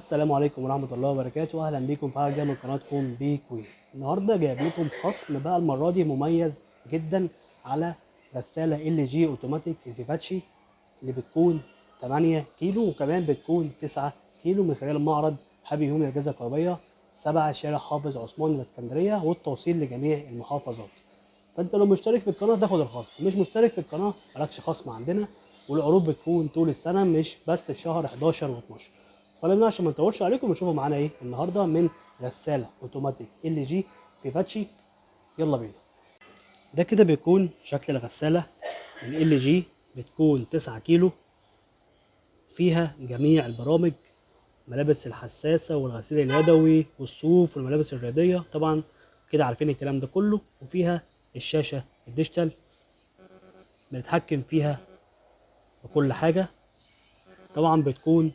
السلام عليكم ورحمة الله وبركاته. أهلا بيكم في حلقة جديدة من قناتكم بيكوين. النهاردة جايب لكم خصم بقى المرة دي مميز جدا على غسالة LG اوتوماتيك الفيفاتشي اللي بتكون 8 كيلو وكمان بتكون 9 كيلو من خلال معرض هابي هوم للأجهزة الكهربائية، 7 شارع حافظ عثمان الإسكندرية، والتوصيل لجميع المحافظات. فأنت لو مشترك في القناة تاخد الخصم، مش مشترك في القناة مالكش خصم عندنا. والعروض بتكون طول السنة مش بس في شهر 11 و12. فلما عشان ما نطولش عليكم نشوفوا معانا ايه النهارده من غسالة اوتوماتيك LG فيفاتشي. يلا بينا. ده كده بيكون شكل الغسالة من LG، بتكون 9 كيلو، فيها جميع البرامج، ملابس الحساسة والغسيل اليدوي والصوف والملابس الرياضية، طبعا كده عارفين الكلام ده كله. وفيها الشاشة ال digital بنتحكم فيها بكل حاجة. طبعا بتكون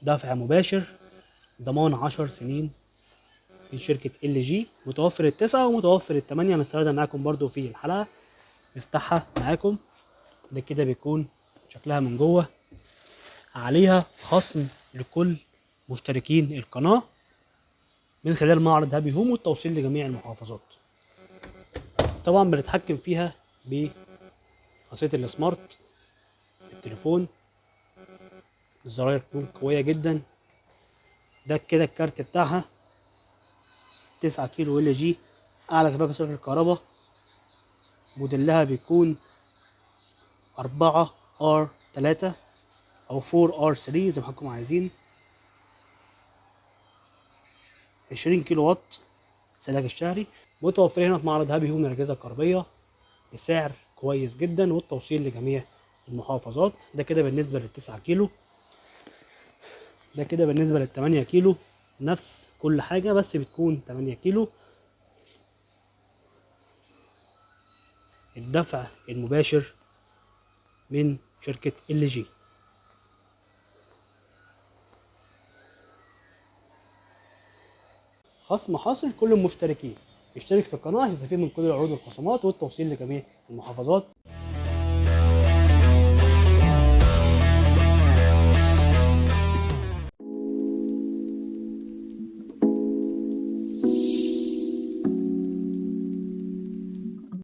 دفع مباشر، ضمان 10 سنين من شركة LG. متوفر ال9 ومتوفر ال8، هنستخدمها معاكم برضو في الحلقة، نفتحها معاكم. ده كده بيكون شكلها من جوه. عليها خصم لكل مشتركين القناة من خلال معرض هابي هوم والتوصيل لجميع المحافظات. طبعا بنتحكم فيها بخاصية ال smart التليفون، الزراير تكون قوية جدا. ده كده الكارت بتاعها 9 كيلو LG، أعلى كفاءة صرف الكهرباء. موديلها بيكون 4 R 3 أو 4 R 3 زي ما حضراتكم عايزين. 20 كيلو وات السلاك الشهري. متوفر هنا في معرض هابي هوم للأجهزة الكهربية بسعر كويس جدا والتوصيل لجميع المحافظات. ده كده بالنسبة لل9 كيلو. ده كده بالنسبة لل8 كيلو، نفس كل حاجة بس بتكون 8 كيلو. الدفع المباشر من شركة LG. خصم حاصل كل المشتركين. اشترك في القناة عشان تستفيد من كل العروض والخصومات والتوصيل لجميع المحافظات.